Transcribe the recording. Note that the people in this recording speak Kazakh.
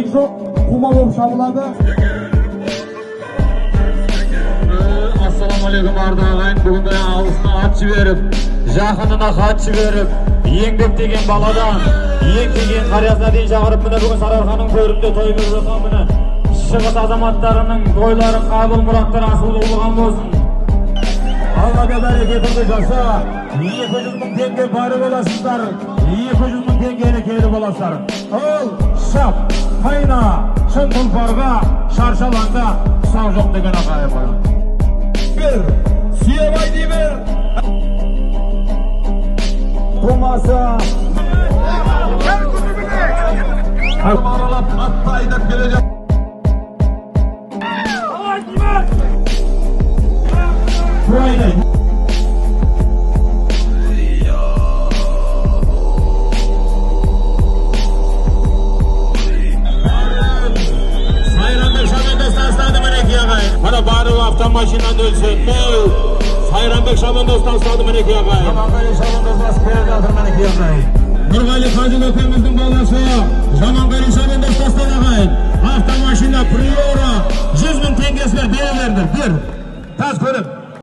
Жоқ, қума болып шабылады. Ассалаумағалейкум, арда ағайын. Бүгін міне алысына ат жіберіп, жақынына хат жіберіп, еңбектеген баладан, еңкейген қариясына дейін шақырып, міне бүгін Сарыарқаның төрінде той беріп жатқан міне шығыс азаматтарының тойлары қабыл, мұраттары асылы болған болсын. Алла да бәрекетіңді жаса. 200 мың теңге барып аласыздар, 200 мың теңгені келіп аласыздар. Ол шап, қайна, шын тұлпарға, шаршы алаңда тұсау жоқ деген ағайын бар. Бер, сүйеп айдай бер. Тумасы. Аралап атты айдап келе жатыр. Құрайды. Сайранбек шабандоз тастады мінекей ағайын. Мына барып автомашинаны өлсе, мол. Сайранбек шабандоз тастады мінекей ағайын. Жаманғали шабандоз басып келе жатыр мінекей ағайын. Нұрғали қажы көкеміздің баласы Жаманғали шабандоз тастады ағайын. Автомашина Приора 100 мың теңгесіне бере берді. Бер. Таз көріп.